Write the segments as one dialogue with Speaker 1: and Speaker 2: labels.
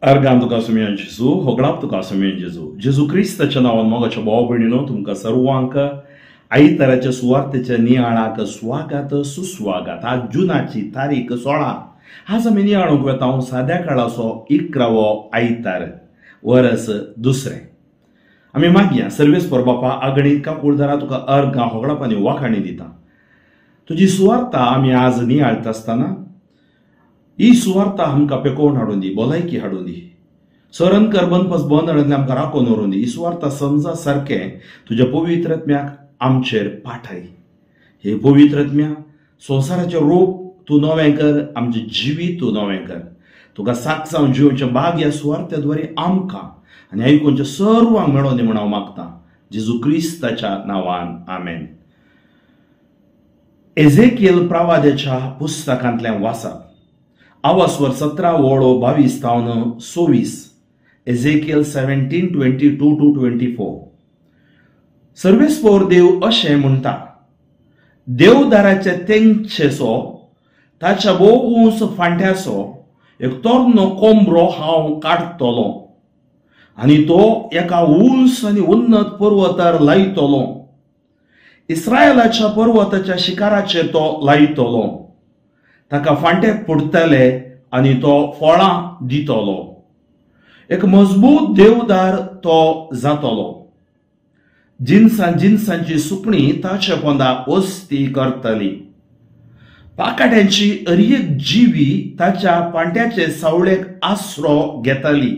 Speaker 1: Organ तुका सुमयान जेजू, होगडाप तुका सुमयान जेजू. जेजू क्रिस्ताच्या नांवान मोगाच्या भाव भयणीनो, तुमकां सर्वांक आयताराच्या सुवार्तेच्या नियाळाक स्वागत सुस्वागत. आज जुनाची तारीख 16. आज आमी नियाळूंक वेता साद्या काळाचो 11वो आयतार, वरस दुसरें. आमी मागया सर्वेस्पर बापा अगणीत काकुळदारा तुका अर्गां होगडाप आनी वाखाणी दिता. तुजी सुवार्ता आमी आज नियाळता आसतना ही सुवार्ता आमकां पेकोवन हाडून दी, भलायकी हाडून दी, सरण कर बनपस बंद हाडून आमकां राखून व्हरून दी. ही सुवार्ता समजा सारकें तुज्या पवित्र आत्म्याक आमचेर पाठय. हे पवित्र आत्म्या, संवसाराचें रूप तूं नवें कर, आमचें जिवीत तूं नवें कर. तुका साक्ष जावन जिवचें भाग ह्या सुवार्ते द्वारे आमकां आनी आयकुच्या सर्वांक मेळोन दी म्हूण हांव मागतां, जेजू क्रिस्ताच्या नांवान, आमेन. एझेकियल प्रवाद्याच्या पुस्तकांतल्यान वाचप, आवासवर 17 ओळो 22 तावन 24, एझेकियल 17:22 to 24. सर्वेस्पोर देव अशें म्हणटा, देवदाराच्या तेंगशेचो ताच्या भोव उंच फांट्याचो एक तरणो कोंबरो हांव काडटलो आनी तो एका उंच आनी उन्नत पर्वतार लायतलो. इस्रायलाच्या पर्वताच्या शिखराचेर तो लायतलो. ताका फांटे पुडटले आनी तो फळां दितलो. एक मजबूत देवदार तो जातलो. जिनसां जिनसांची सुकणी ताचे पोंदा वस्ती करतली. पाकाट्यांची अरेक जिवी ताच्या पांट्याचे सावळेक आसरो घेतली.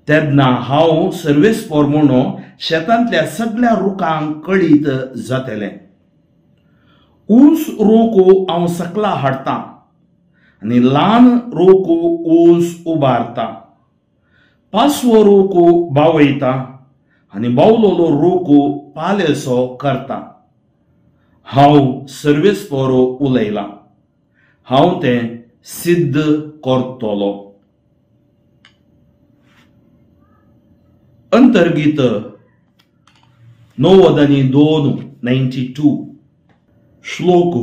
Speaker 1: तेन्ना हांव सर्वेस्पोर म्हणून शेतांतल्या सगळ्या रुखांक कळीत जातलें. उंच रोको हांव सकला हाडटा आनी ल्हान रोको उंच उबारता. पासवो रोको बावयता आनी बावलोलो रोको पालेसो करता. हांव सर्वेस्पोर उलयलां, हांव तें सिद्ध करतलो. अंतर्गीत 92 92. श्लोक.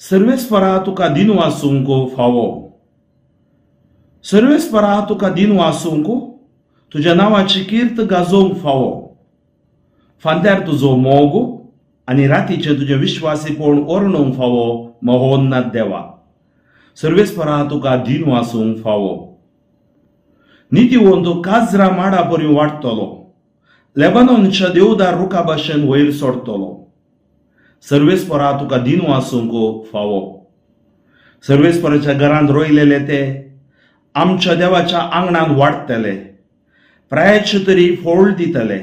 Speaker 1: सर्वेस्परा तुका दिनू आसूंक फावो, सर्वेस्परा तुका दिनू आसूंक, तुज्या नांवाची कीर्त गाजोवंक फावो. फांत्यार तुजो मोग आनी रातीचें तुजें विश्वासीपण वर्णूंक फावो महोन्नत देवा. सर्वेस्परा तुका दिनू आसूंक फावो. नितीवंत काजरा माडा परी वाडटलो, लेबनॉनच्या देवदार रुखा भाशेन वयर सोडटलो. सर्वेस्परा तुका दिनू आसूंक फावो. सर्वेस्पराच्या घरांत रोयलेले ते आमच्या देवाच्या आंगणांत वाडटले. प्रायाचे तरी फोळ दितले,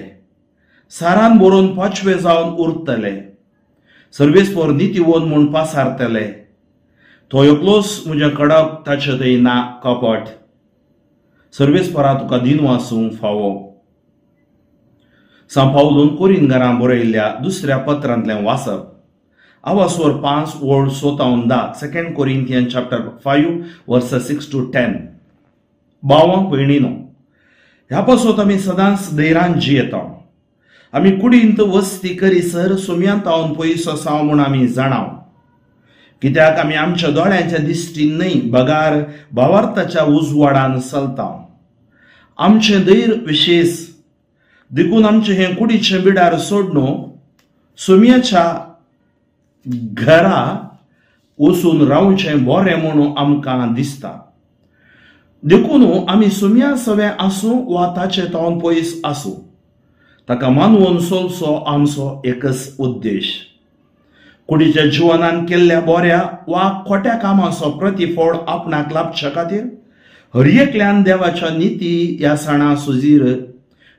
Speaker 1: सारान बरोवन पाचवे जावन उरतले. सर्वेस्पर नितीवंत म्हूण पासारतले. तो एकलोच म्हज्या कडक, ताचे थंय ना कपट. सर्वेस्परा तुका दिनू आसूंक फावो. सांव पावलून कोरिंगारां बरयल्ल्या दुसऱ्या पत्रांतलें वाचप, आवासवर 5 ओळ 6 10, 2 कोरिंथियन चॅप्टर 5 वर्स 6 to 10. भावांक भयणीनो, ह्या पासत आमी सदांच धैर्यान जियेता. आमी कुडींत वस्ती करीसर सुम्यांत हांव पयस आसा म्हूण आमी जाणाव. कित्याक आमी आमच्या दोळ्यांच्या दिश्टीन न्हय बगार भावार्थाच्या उजवाडान चलता. आमचें धैर्य विशेष देखून आमचें हें कुडीचें बिडार सोडून सुम्याच्या घरा वचून रावचें बरें म्हणून आमकां दिसता. देखून आमी सुम्या सवें आसूं वा ताचे तावन पयस आसूं, ताका मानवून चलचो आमचो एकच उद्देश. कुडीच्या जिवनान केल्ल्या बऱ्या वा खोट्या कामाचो प्रतिफळ आपणाक लाभच्या खातीर हर एकल्यान देवाच्या निती ह्या सणा सुजीर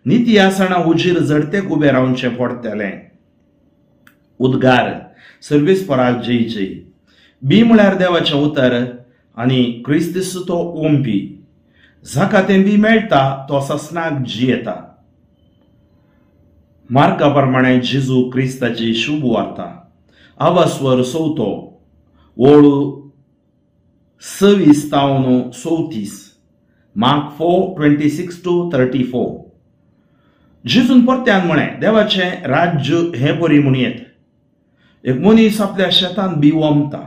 Speaker 1: निती ह्या सणा हुजीर जडतेक उबें रावचें पडटलें. उद्गार. सर्वेस्पराक जय जय. बी म्हळ्यार देवाचें उतर आनी क्रिस्तीस तो ओंपी. जाका तें बी मेळटा तो ससनाक जियेता. मार्का प्रमाणे जेजू क्रिस्ताची शुभ वार्ता, आवासवर 4 ओळ 26 तावन 34, मार्क 4:26 to 34. जेजून परत्यान म्हळें, देवाचें राज्य हें परी म्हणयेत. एक मनीस आपल्या शेतांत बी वमता.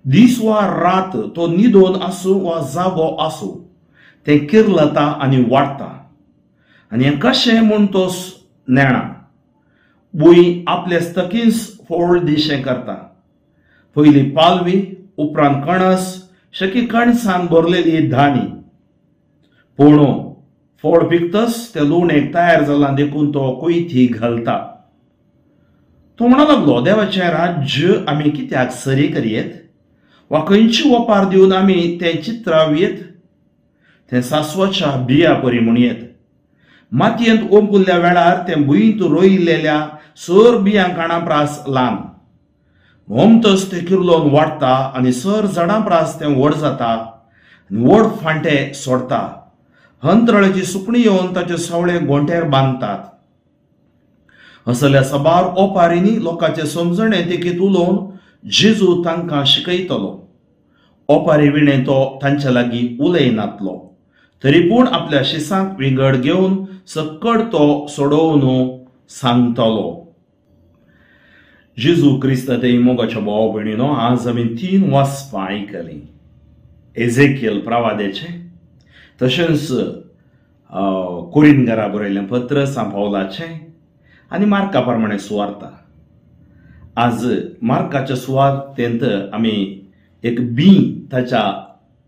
Speaker 1: दीस वा रात तो निदोन आसूं वा जागो आसूं, तें किर्लता आनी वाडटा आनी हें कशें म्हूण तो नेणा. भूंय आपले स्तकीच फोळ दिशें करता. पयली पालवी, उपरांत कणस, शकी कणसान भरलेली धानी. पूण फोड पिकतच ते लुवणेक तयार जाला देखून तो कोयती घालता. तो म्हणा लागलो, देवाचें राज्य आमी कित्याक सरी करयेत वा खंयची वपार दिवन आमी तें चित्रावयेत? तें सासवाच्या बिया परी म्हणयेत. मातयेंत ओंपुल्ल्या वेळार तें भुंयंत रोयिल्ल्या सर बियां काणा प्रास ल्हान. मोमतच तें किर्लोन वाडटा आनी सर झाडां प्रास तें व्हड जाता आनी व्हड फांटे सोडटा. हंतराळाची सुकणी येवन ताचे सवळे गोंट्यार बांदतात. असल्या साबार ओपारींनी लोकांचे समजणे देखीत उलोवन जेजू तांकां शिकयतलो. ओपारी विणें तो तांच्या लागीं उलयनातलो, तरी पूण आपल्या शिसांक विंगड घेवन सक्कड तो सोडोवन सांगतलो. जेजू क्रिस्त ते मोगाच्या भाव भयणीनो, आज आमी 3 वाचपां आयकलीं. एझेकियल प्रवाद्याचें, तशेंच कोरिनगरा बरयलें पत्र सांत पावलाचें आनी मार्का प्रमाणे सुवार्ता. आज मार्काच्या सुवार्तेंत आमी एक बी ताच्या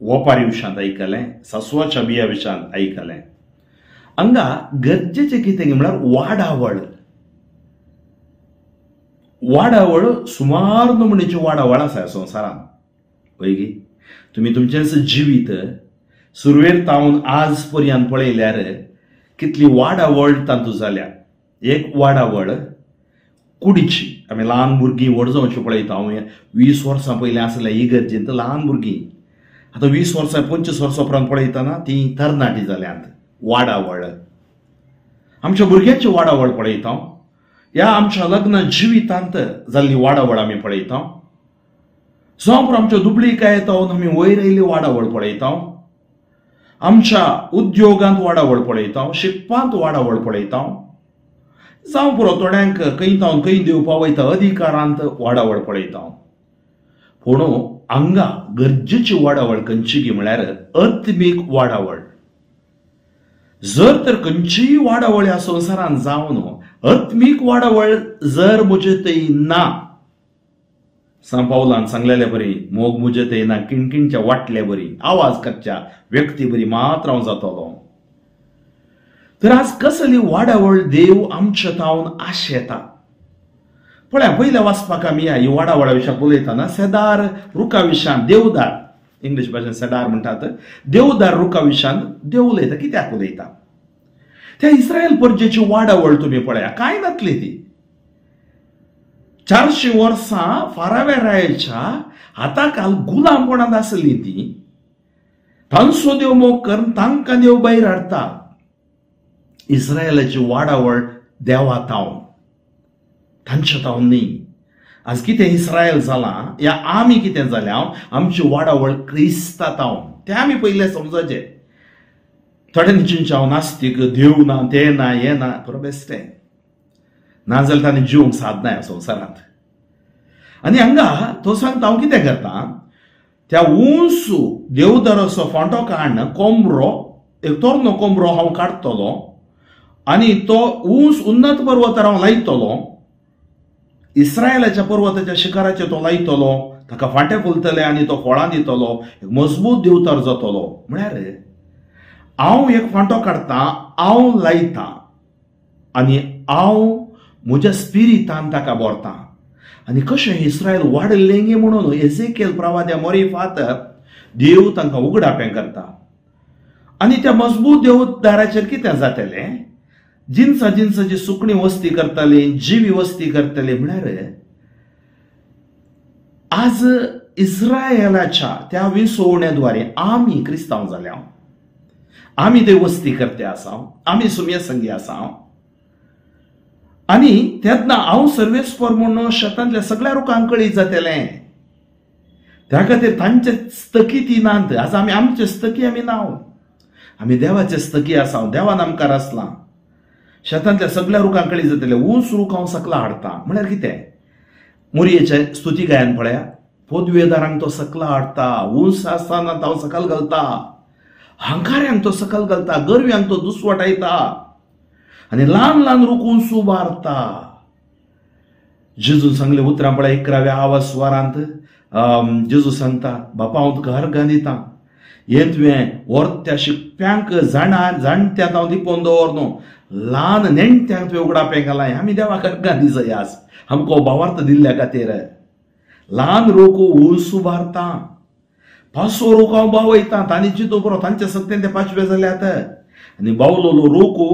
Speaker 1: वपारी विशांत आयकलें, सासवाच्या बिया विशांत आयकलें. हांगा गरजेचें कितें म्हळ्यार वाडावळ. वाडावळ सुमार नमुनेची वाडावळ आसा संवसारांत. पळय तुमी तुमचेंच जिवीत सुरवेर तावन आज पर्यंत पळयल्यार कितली वाडावळ तातूंत जाल्या. एक वाडावळ कुडीची. आमी ल्हान भुरगीं व्हड जावची पळयता. हांव 20 वर्सां पयलीं आसल्या इगर्जेंत ल्हान भुरगीं, आतां 20 वर्सां 25 वर्सां उपरांत पळयतना तीं तरणाटी जाल्यांत. वाडावळ आमच्या भुरग्यांची वाडावळ पळयता. ह्या आमच्या लग्न जिवितांत जाल्ली वाडावळ आमी पळयता. जावं आमच्या दुबळीकाय तावन आमी वयर आयिल्ली वाडावळ पळयता. आमच्या उद्योगांत वाडावळ पळयता, शिकपांत वाडावळ पळयता. जावं पुरो थोड्यांक खंय तावन खंय दिवपा वयता अधिकारांत वाडावळ पळयता. पूण हांगा गरजेची वाडावळ खंयची गी म्हळ्यार आत्मीक वाडावळ. जर तर खंयचीय वाडावळ ह्या संवसारांत जावन आत्मीक वाडावळ जर म्हजे थंय ना, सांत पावलान सांगलेले बरी मोग म्हजे थंय ना किणकिणच्या वाटले बरी आवाज करच्या व्यक्ती बरी मात्र हांव जातलो. तर आज कसली वाडावळ देव आमच्या तावन आशेता. पळया पयल्या वाचपाक आमी ही वाडावळा विशयाक उलयतना सेदार रुखा विशयान, देवदार, इंग्लीश भाशेन सेदार म्हणटात, देवदार रुखा विशयान देव उलयता. कित्याक उलयता? त्या इस्रायल परजेची वाडावळ तुमी पळया, कांय नातली ती. 400 वर्सां फाराव्या रायाच्या हाताखाल गुलामपणांत आसली ती. तांचो देव मोग करून तांकां देव भायर हाडटा. इस्रायलाची वाडावळ देवा तावन, तांच्या तावन न्ही. आज कितें इस्रायल जालां या आमी कितें जाल्या, आमची वाडावळ क्रिस्ता तावन. तें आमी पयलें समजचें. थोड्यांनी चिंतचें हांव नास्तीक, देव ना, तें ना, हें ना, बरो बेश्टें ना जाल्यार ताणें जिवंक सादना ह्या संवसारांत. आनी हांगा तो सांगता हांव कितें करता, त्या उंच देवदाराचो फांटो काडून कोमरो, एक तोरणो कोमरो हांव काडटलो आनी तो उंच उन्नत पर्वतार हांव लायतलो. इस्रायलाच्या पर्वताच्या शिखराचेर तो लायतलो, ताका फांटे फुलतले आनी तो फळां दितलो, एक मजबूत देवतार जातलो. म्हळ्यार हांव एक फांटो काडटा, हांव लायता आनी हांव म्हज्या स्पिरितान ताका भरता. आनी कशें इस्रायल वाडलें म्हणून एझेकियल प्रवाद्या मोरीफात देव तांकां उगडापें करता. आनी त्या मजबूत देवदाराचेर कितें जातलें, जिनसा जिनसाची सुकणी वस्ती करताली, जिवी वस्ती करताली. म्हळ्यार आज इस्रायलाच्या त्या विसवण्याद्वारे आमी क्रिस्तांव जाल्या, आमी ते वस्ती करते आसा, आमी सुम्या संगी आसा. आनी तेन्ना हांव सर्वेस्पर म्हणून शेतांतल्या सगळ्या रुखांक कळीत जातलें. त्या खातीर तांचे स्तकी ती नात. आज आमी आमचे स्तकी आमी ना, आमी देवाचे स्तकी आसा, देवान आमकां रचलां. शेतांतल्या सगळ्या रुखांक कळीत जातलें, ऊंच रूख हांव सकला हाडटा. म्हळ्यार कितें, मोरयेचें स्तुती गायन पळया, पदवेदारांक तो सकला हाडटा, ऊंच आसतना हांव सकल घालता. हंकाऱ्यांक तो सकल घालता, गर्व्यांक तो दुसवटायता आनी ल्हान ल्हान रुकून सुबारता. जेजून सांगले उतरां पळय 11व्या आवाज स्वारांत जेजू सांगता, बापा हांव तुका अर्गां दिता, हें तुवें व्हरत्या शिकप्यांक जाणट्यांक हांव लिपोवन दवर न्हू, ल्हान नेणट्यांक तुवें उगडापें घालां. आमी देवाक अर्गां दिजय आज आमकां भावार्थ दिल्ल्या खातीर. ल्हान रोको ऊस उबारता, पासो रोको हांव बावयता, तांणी चिंतूं पुरो तांच्या सत्तेन ते पांचवे जाल्यात. आनी बावलोलो रोको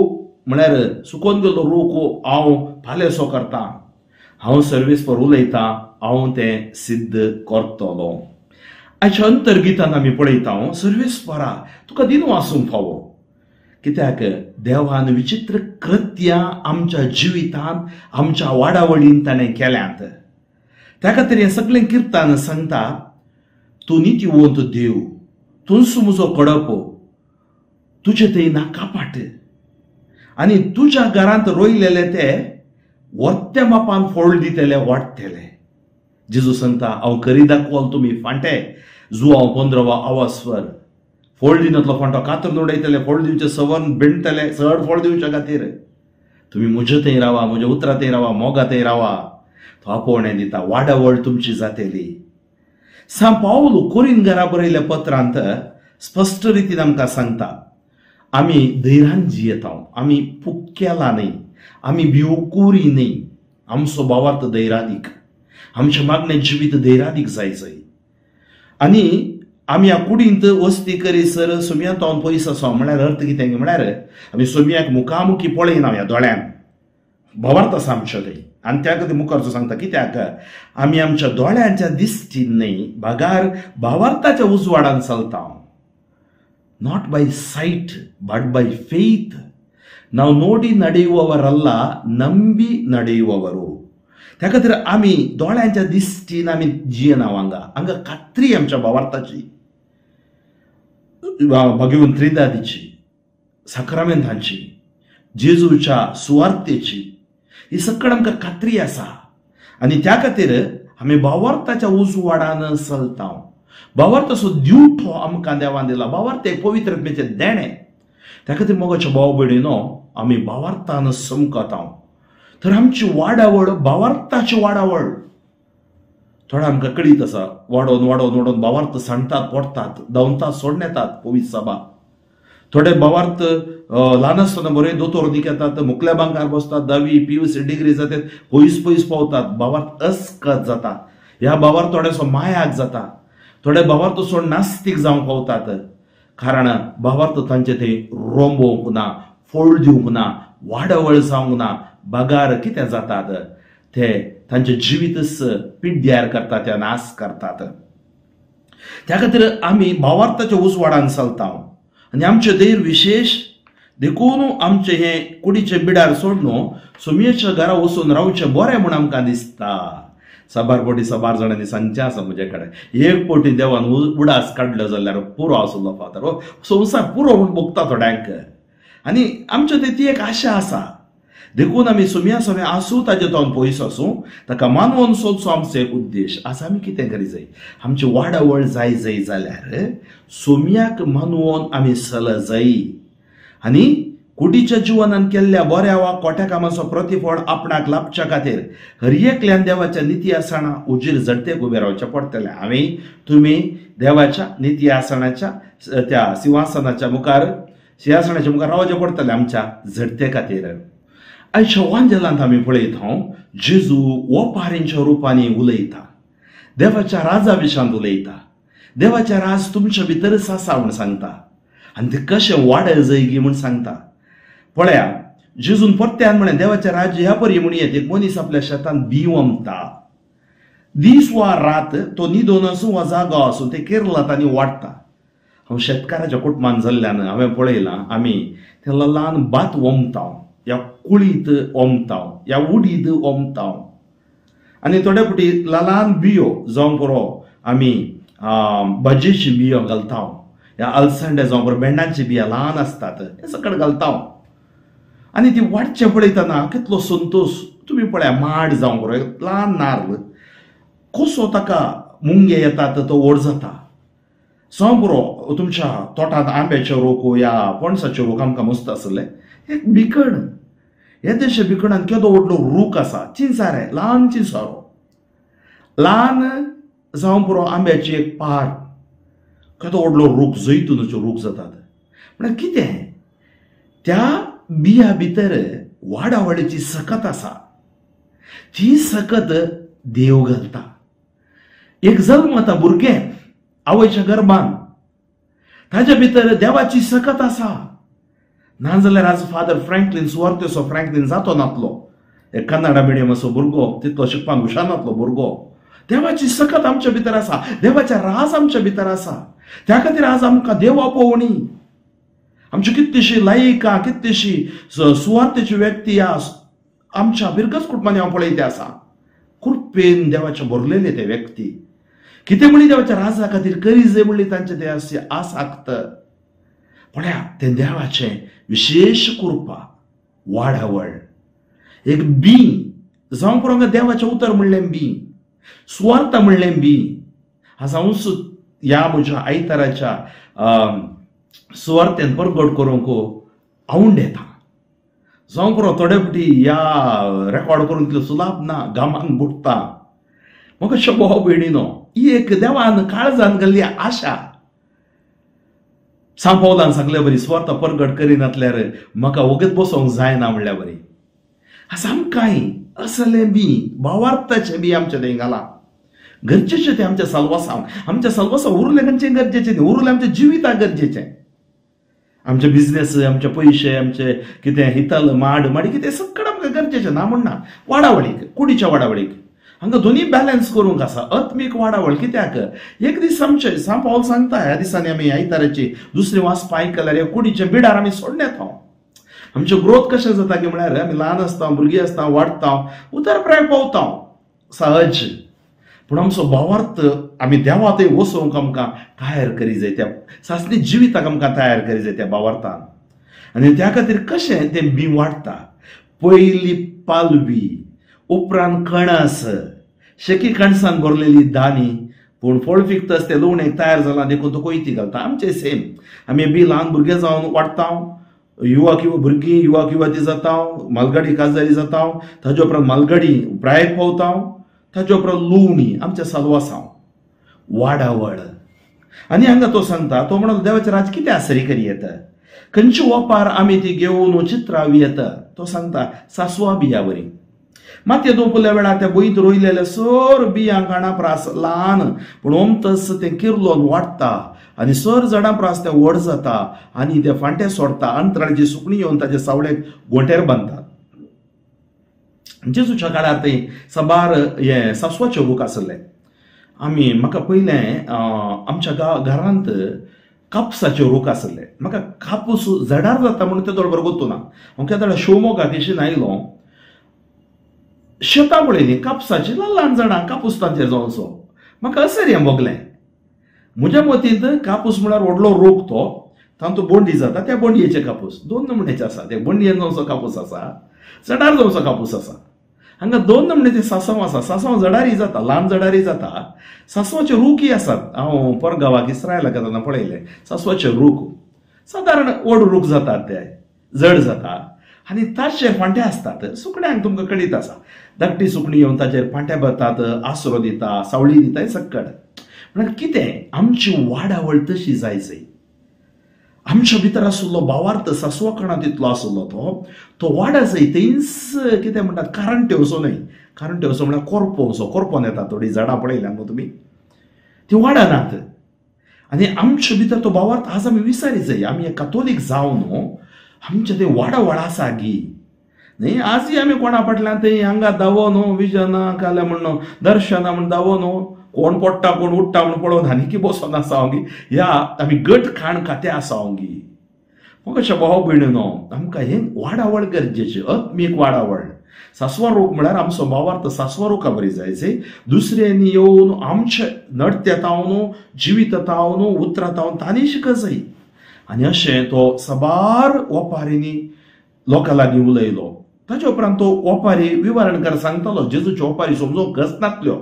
Speaker 1: म्हळ्यार सुकोन गेल्लो रोको हांव पालेसो करता. हांव सर्वीस पर उलयतां, हांव तें सिद्ध करतलो. आयच्या अंतर्गितान आमी पळयता सर्वेस्परा तुका दिनू आसूंक फावो, कित्याक देवान विचित्र कृत्यां आमच्या जिवितांत आमच्या वाडावळीन ताणें केल्यांत. त्या खातीर हें सगळें किर्तान सांगता, तूं नितीवंत देव, तूंच म्हजो कडप, तुजें थंय ना कापाट, आनी तुज्या घरांत रोयलेले ते वर्त्या मापान फोळ दितले वाडटले. जेजू सांगता, हांव करी दाखवल तुमी फांटे जुवांव 15वा आवास्वर फोळ दिनातलो फांटो कातरून उडयतले, फोळ दिवचें सवन बेणटले, चड फोळ दिवच्या खातीर तुमी म्हजे थंय रावा, म्हज्या उतरां थंय रावा, मोगा थंय रावा. तो आपोवणें दिता, वाडावळ तुमची जातली. सांत पावल कोरीन घरा बरयल्या पत्रांत स्पश्ट रितीन आमकां सांगता, आमी धैर्यान जियेता, आमी पुक्केला न्हय, आमी भिवकुरी न्हय, आमचो भावार्थ धैर्यादीक, आमचें मागणें जिवीत धैर्यादीक जाय जाय. आनी आमी ह्या कुडींत वस्ती करीसर सोम्यांत हांव पयस आसा म्हळ्यार अर्थ कितें म्हळ्यार आमी सोम्याक मुखामुखी पळयना ह्या दोळ्यान, भावार्थ आसा आमच्या थंय. आनी त्या खातीर मुखारचो सांगता, कित्याक आमी आमच्या दोळ्यांच्या दिश्टीन न्हय बगार भावार्थाच्या उजवाडान चलता. Not by sight but by faith. ನಾವು ನೋಡಿ ನಡೆಯುವವರಲ್ಲ, ನಂಬಿ ನಡೆಯುವವರು. त्या खातीर आमी दोळ्यांच्या दिश्टीन आमी जियेना. हांगा हांगा खात्री आमच्या भावार्थाची, भगवंत त्रिदादीची, साक्रामेंतांची, जेजूच्या सुवार्थेची, ही सगळं आमकां खात्री आसा. आनी त्या खातीर आमी भावार्थाच्या उजवाडान चलता. भावार्थाचो दिवठो आमकां देवान दिला, भावार्थ एक पवित्र आत्म्याचें देणें. त्या खातीर मोगाच्या भाव भयणीनो आमी भावार्थान समकता. तर आमची वाडावळ भावार्थाची वाडावळ. थोडे आमकां कळीत आसा, वाडोवन वाडोवन वाडोवन भावार्थ सांडटात, पडटात, धांवतात, सोडून येतात पवित्र सभा. थोडे भावार्थ ल्हान आसतना बरे दोतोर निकतात, मुकल्या बांकार बसतात, 10वी PUC degree जातात, पयस पयस पावतात, भावार्थ अस्कत जाता. ह्या भावार्थ थोडेसो मायाक जाता, थोडे भावार्थ सोड नास्तीक जावंक पावतात. कारण भावार्थ तांचे थंय रोंबोवंक ना, फोळ दिवंक ना, वाडावळ जावंक ना, बगार कितें जातात ते तांचे जिवीतच पिड्ड्यार करतात, त्या नाश करतात. त्या खातीर आमी भावार्थाच्या उजवाडान चलता आनी आमचें धैर्य विशेश देखून आमचें हें कुडीचें बिडार सोडून सोमयेच्या घरा वचून रावचें बरें म्हूण आमकां दिसता. साबार पटी साबार जाणांनी सांगचें आसा म्हजे कडेन, एक पटी देवान उडास काडलो जाल्यार पुरो आसलो फातर, संवसार पुरो म्हूण भोगता थोड्यांक. आनी आमच्या थंय ती एक आशा आसा. देखून आमी सोम्या सोम्या आसूं, ताजे तो पयस आसूं, ताका मानवून सोदचो आमचो एक उद्देश आसा. आमी कितें करी जाय, आमची वाडावळ जाय जाय जाल्यार सोम्याक मानवून आमी चल जाय. आनी कुडीच्या जिवनान केल्ल्या बऱ्या वा खोट्या कामाचो प्रतिफळ आपणाक लाभच्या खातीर हर एकल्यान देवाच्या निती आसना उजीर झडतेक उबें रावचें पडटलें. आमी तुमी देवाच्या निती आसनाच्या त्या सिंहासनाच्या मुखार, सिंहासनाच्या मुखार रावचें पडटलें आमच्या झडते खातीर. आयच्या वांजेलांत आमी पळयता जेजू ओपारींच्या रुपांनी उलयता, देवाच्या राजा विशांत उलयता. देवाच्या राज तुमच्या भितरच आसा म्हूण सांगता आनी ते कशें वाडय जाय म्हूण सांगता. पळया जेजून परत्यान म्हळें, देवाचें राज्य ह्या परी म्हूण येत, एक मनीस आपल्या शेतान बी ओंपता, दीस वा रात तो न्हिदोन आसूं वा जागो आसूं ते केरलात आनी वाडटा. हांव शेतकाराच्या कुटुंबान जाल्ल्यान हांवें पळयलां, आमी ते ल्हान भात ओंपता, या कुळीत ओंपता, या उडीद ओंपता, आनी थोडे फावटी ल्हान बियो जावं पुरो आमी भाजयेची बियो घालता, या अलसंडे जावं पुरो भेंडांची बियां ल्हान आसतात हें सकट घालता. आनी ती वाडचें पळयतना कितलो संतोश. तुमी पळया माड जावं पुरो ल्हान नार्ल कसो ताका मुंगे येतात तो व्हड जाता, जावं पुरो तुमच्या तोटांत आंब्याचे रोख या पणसाचे रोख आमकां मस्त आसले एक बिकण येदेशे बिकणान केदो व्हडलो रूख आसा चिंचारे ल्हान चिंचारो ल्हान जावं पुरो आंब्याची एक पार केदो व्हडलो रूख जैतुनाच्यो रूख जातात. म्हळ्यार कितें त्या बिया भितर वाडावळीची सकत आसा ती सकत देव घालता. एक जल्मता भुरगें आवयच्या गर्भान ताज्या भितर देवाची सकत आसा. नाजाल्यार आज फादर फ्रँकलीन सुवार्थेचो फ्रँकलीन जातो नातलो एक कन्नडा मिडियम असो भुरगो तितलो शिकपाक हुशार नातलो भुरगो. देवाची सकत आमच्या भितर आसा, देवाचे राज आमच्या भितर आसा. त्या खातीर आज आमकां देव आपोवणी आमची कितलीशी लायिका कितलीशी सुवार्थेची व्यक्ती आमच्या बिरगज कुटुंबांनी हांव पळयते आसा. कृपेन देवाचे भरलेले ते व्यक्ती कितें म्हणली देवाच्या राजा खातीर करी जाय म्हणली तांचे ते आसाक्त. पळया तें देवाचें विशेश कृपा वाडावळ एक बी जावं पुरो देवाचें उतर म्हणलें बी सुवार्थ म्हणलें बी. आज हांव ह्या म्हज्या आयताराच्या सुवार्थेन परगट करूंक आवड येता. जावं पुरो थोडे फावटी ह्या रेकॉर्ड करूंक तितलो सुलाभ ना गामान बुडटा. म्हाका शबो भयणीनो ही एक देवान काळजान घाल्ली आशा. सांव पावलान सांगले बरी सुवार्थ परगट करिनातल्यार म्हाका वगत बसोंक जायना म्हणल्या बरी. आज आमकांय असलें बी भावार्थाचें बी आमचें थंय घालां गरजेचें तें आमच्या साल्वासांव आमच्या साल्वासांव उरलें खंयचें गरजेचें न्ही, उरलें आमच्या जिविताक गरजेचें. आमचे बिजनेस आमचे पयशे आमचे कितें हितल माड माडी कितें सगळें आमकां गरजेचें ना म्हणना. वाडावळीक कुडीच्या वाडावळीक हांगा दोनी बॅलन्स करूंक आसा. आत्मीक वाडावळ कित्याक एक दीस आमचे सांव पावल सांगता ह्या दिसांनी आमी आयताराची दुसरी वाचपा आयकल्यार कुडीचे बिडार आमी सोडण्यात हांव. आमचें ग्रोथ कशें जाता की म्हळ्यार आमी ल्हान आसता भुरगीं आसता वाडटा उतर प्राय पावता सहज. पूण आमचो भावार्थ आमी देवा थंय वसोवंक आमकां तयार करी जाय त्या सासणी जिविताक आमकां तयार करी जाय त्या भावार्थान. आनी त्या खातीर कशें तें बी वाडटा पयली पालवी उपरांत कणस शेकी कणसान भरलेली दानी पूण फळ फिकतच तें लुवणेक तयार जालां देखून तो कोयती घालता. आमचें सेम आमी बी ल्हान भुरगे जावन वाडटा युवा किंवा भुरगीं युवा युवती जाता मालगाडी काजारी जाता ताजे उपरांत मालगाडी प्रायक पावता ताजे उपरांत लुवणी आमच्या साल्वासांव वाडावळ. आनी हांगा तो सांगता तो म्हणून देवाचें राज कितें आसरी करी येता खंयची ओपार आमी ती घेवन चित्रावी येता. तो सांगता सासवा बिया बरी मातये दोपुल्या वेळार त्या बैत रोयलेल्या सर बियां काणा प्रास ल्हान पूण ओमतस तें किर्लोन वाडटा आनी सर झाडां प्रास तें व्हड जाता आनी ते फांटे सोडटा अंतराळची सुकणी येवन ताजे सावळेक गोंटेर बांदतात. जेजूच्या काळार थंय साबार हे सासवाचे रूख आसले. आमी म्हाका पयलें आमच्या घरांत कापसाचे रूख आसले. म्हाका कापूस झाडार जाता म्हणून ते बरोबर गोत्तू ना. हांव केदोळा शिवमोगा केशीन आयलो शेतां पळयलीं कापसाची ल्हान ल्हान झाडां कापूस तांचेर जावचो म्हाका असेर भोगलें. म्हज्या मतींत कापूस म्हळ्यार व्हडलो रोग तो तातूंत बोंडी जाता त्या बोंडयेचे कापूस दोन नमुन्याचे आसा ते बोंडयेन जावचो कापूस आसा झाडार जावचो कापूस आसा. हांगा दोन नमुन्याचे सासव आसा. सासव जडारी जाता ल्हान जडारी जाता. सासवाचे रूखय आसात. हांव परगांवाक इस्रायलाक वतना पळयलें सासवाचे रूख सादारण व्हड रूख जातात ते जड जाता आनी ताचेर फांटे आसतात. सुकण्यांक तुमकां कळीत आसा धाकटी सुकणी येवन ताचेर फांटे भरतात आसरो दिता सावळी दिता हें सक्कड. म्हळ्यार कितें आमची वाडावळ तशी जाय जाय. आमच्या भितर आशिल्लो भावार्थ सासवा कणा तितलो आशिल्लो तो तो वाडा जाय थंयच कितें म्हणटात कारणटेवचो न्हय कारणटेवचो म्हळ्यार कोरपोवचो कोरपोन येता थोडीं झाडां पळयल्या न्हू तुमी ती वाडनात. आनी आमच्या भितर तो भावार्थ आज आमी विसारी जाय. आमी कातोलीक जावन न्हू आमचें तें वाडावळ आसा गी न्ही. आजय आमी कोणा फाटल्यान थंय हांगा धांवो न्हू विजना काल्या म्हण दर्शना म्हण धांवो न्हू कोण पडटा कोण उठ्ठा म्हण पळोवन आनी बसोन आसा हांव गी ह्या आमी गट खाण खाते आसा हांव गी. म्हाका अशें भाव भयणीनो आमकां हें वाडावळ गरजेची आत्मीक वाडावळ. सासवा रोग म्हळ्यार आमचो भावार्थ सासवा रोगा बरी जाय दुसऱ्यांनी येवन आमचे नडत्या तावन जिविता तावन उतरां तावन तांणी शिक जाय. आनी अशें तो साबार ओपारींनी लोकां लागीं उलयलो. ताचे उपरांत तो ओपारी विवरणकार सांगतालो जेजूच्यो ओपारी समजूंक गरज नासल्यो.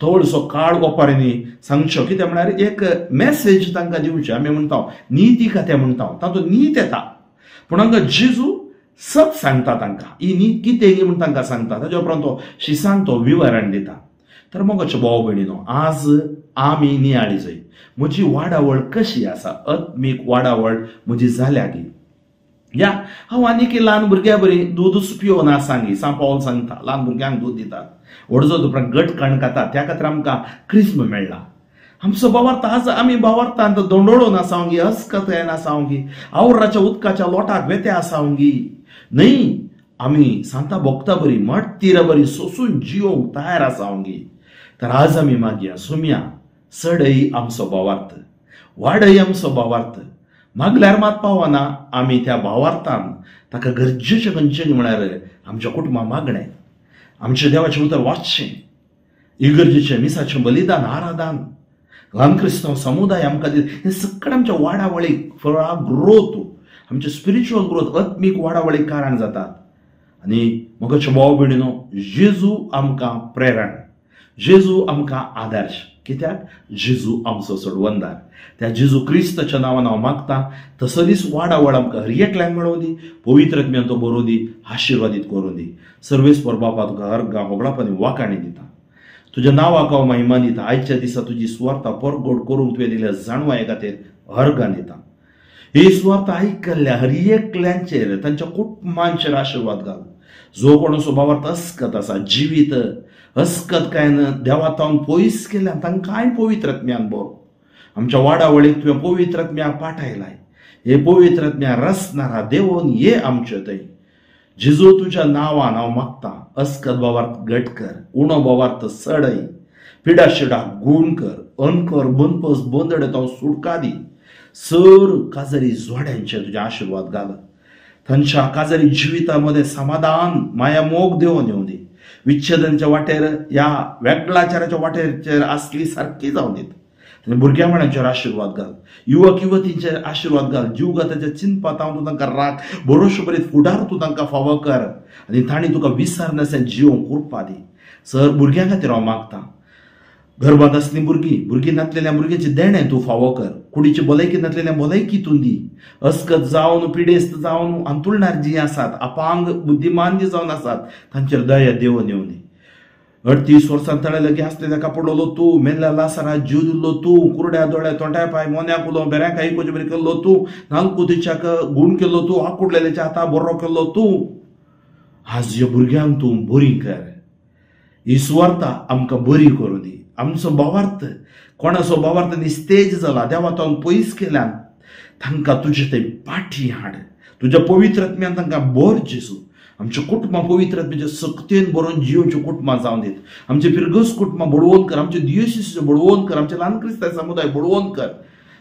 Speaker 1: थोडसो काळ ओपारींनी सांगचो कितें म्हळ्यार एक मॅसेज तांकां दिवची. आमी म्हणटा निती कथें म्हणटा तातूंत नीत येता, पूण हांगा जेजू सत सांगता तांकां, ही नीत कितें म्हूण तांकां सांगता. ताच्या उपरांत तो शिसांक तो विवरण दिता. तर मोगाचो भाव भयणीनो, आज आमी नियाळी जाय म्हजी वाडावळ कशी आसा, आत्मीक वाडावळ म्हजी जाल्या की. या हांव आनीक ल्हान भुरग्या बरी दूदच पिवना सांगी. सांव पावल सांगता ल्हान भुरग्यांक दूद दितात, व्हड जाता उपरांत गट कण खाता, त्या खातीर आमकां क्रिस्म मेळ्ळा. आमचो भावार्थ आज आमी भावार्थांत दोंडोळून आसावंगी, अस्कत आसावंगी, आवराच्या उदकाच्या लोटाक वेते आसावंगी न्हय, आमी सांता भोगता बरी मट्टीरा बरी सोसून जिवंक तयार आसावंगी. तर आज आमी मागया सुमया सडय आमचो भावार्थ, वाडय आमचो भावार्थ. मागल्यार मात पावना आमी त्या भावार्थान ताका गरजेचें खंयचें म्हळ्यार आमच्या कुटुंबा मागणें, आमच्या देवाचें उतर वाचचें, इगर्जेचें मिसाचें बलिदान आराधन, ल्हान क्रिस्तांव समुदाय आमकां हे सगळें आमच्या वाडावळीक फॉर our growth, आमच्या स्पिरिच्युअल ग्रोथ, आत्मीक वाडावळीक कारण जातात. आनी मोगाचे भाव भयणीनो, जेजू आमकां प्रेरण, जेजू आमकां आदर्श. कित्याक जेजू आमचो सोडवंदार. त्या जेजू क्रिस्ताच्या नांवान हांव मागता तसलीच वाडावळ आमकां हर एकल्याक मेळोवं दी, पवित्र आत्म्यान तो बरोवं दी, आशिर्वादीत करूं दी. सर्वेस्पर बापा तुका हर गांव होगडापानी वाकाणी दिता, तुज्या नांवाक हांव महिमा दिता. आयच्या दिसा तुजी सुवार्ता परगोड करूंक तुवें दिल्या जाणवाये खातीर हरगां दिता. ही सुवार्ता आयकल्ल्या हर एकल्यांचेर तांच्या कुटुंबांचेर आशिर्वाद घाल. जो कोण स्वभावार्थ अस्कत आसा, जिवीत अस्कत काय ना देवातावन पयस केल्यान तांकांय पवित्र आत्म्यान बरो. आमच्या वाडावळीक तुवें पवित्र आत्म्याक पाठयलाय, हे पवित्र आत्म्या रसणारा देवोन ये आमचे थंय. जेजू तुज्या नांवान हांव मागता अस्कत भावार्थ घट कर, उणो भावार्थ सडय, पिडा शिडा गूण कर, अनकर बनपस बंदडे हांव सुटका दी. सर काजारी जोड्यांचे तुजे आशिर्वाद घाल, तांच्या काजारी जिविता मदें समाधान माया मोग देवोन येवं दी. विच्छेदनच्या वाटेर ह्या वेगळाचाराच्या वाटेर आसली सारकी जावं दीत. भुरग्या माणांचेर आशिर्वाद घाल, युवक युवतींचेर आशिर्वाद घाल. जीवगाताच्या चिंतपात हांव तूं तांकां राख, भरोसो बरीत फुडार तूं तांकां फावो कर आनी तांणी तुका विसरनासतना जिवंक उरपा दी. सर भुरग्यां खातीर हांव मागता, गर्भांत आसलीं भुरगीं, भुरगीं नातलेल्या भुरग्याचें देणें तूं फावो कर, कुडीची भलायकी नातलेल्या भलायकी तूं दी. अस्कत जावन पिडेस्त जावन अंतुळणार जीं आसात, अपांग बुद्धिमान जी जावन आसात तांचेर दया देवोन येवं दी. 38 वर्सां तळे लागीं आसलेल्या कापडलो तूं, मेल्ल्या लासरा जीव दिल्लो तूं, कुरड्या दोळ्या तोंड्या पांय मोन्याक उलो बेऱ्यांक आयकुचे बरी केल्लो तूं, नालकुतीच्याक गूण केल्लो तूं, आकुडलेल्याच्या हाता बरो केल्लो तूं. आज ह्या भुरग्यांक तूं बरी कर, ही सुवार्ता आमकां बरी करूं दी. आमचो भावार्थ कोणाचो भावार्थ निस्तेज जाला, देवातावन पयस केल्यान तांकां तुजे थंय पाठी हाड, तुज्या पवित्र आत्म्यान तांकां बर जेजू. आमच्या कुटुंबां पवित्र आत्म्याच्या सक्तेन बरोवन जियोच्यो कुटुंबां जावन दीत. आमचे फिरगस कुटुंबां बडोवन कर, आमचे दियोसीस बडोवन कर, आमचे ल्हान क्रिस्तांव समुदाय बडोवन कर.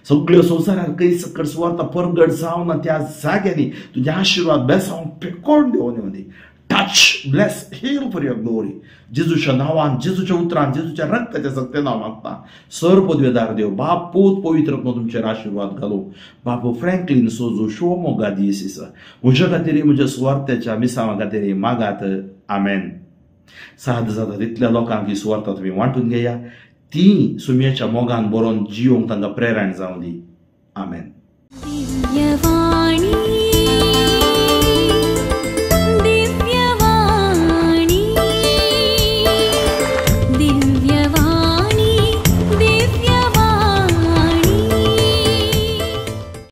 Speaker 1: सगळ्यो संवसारार खंय सकट सुवार्ता परगट जावना त्या जाग्यांनी तुजे आशिर्वाद बेसांव पेकोड देवोन येवं दी. Touch, bless, heal for your glory. जेजूच्या नांवान, जेजूच्या उतरान, जेजूच्या रक्ताच्या सक्तेन हांव मागता. सर पदवेदार देव बाप पूत पवित्र आत्मो तुमचेर आशिर्वाद घालूं. बापू फ्रँकलीन सोजू शिवमोगा दियेसीस म्हज्या खातीर, म्हज्या सुवार्थ्याच्या मिसांवा खातीर मागात. आमेन. साद जाता तितल्या लोकांक ही सुवार्ता तुमी वांटून घेया, ती सुमयेच्या मोगान बरोवन जियोंक तांकां प्रेरण जावं दी. आमेन.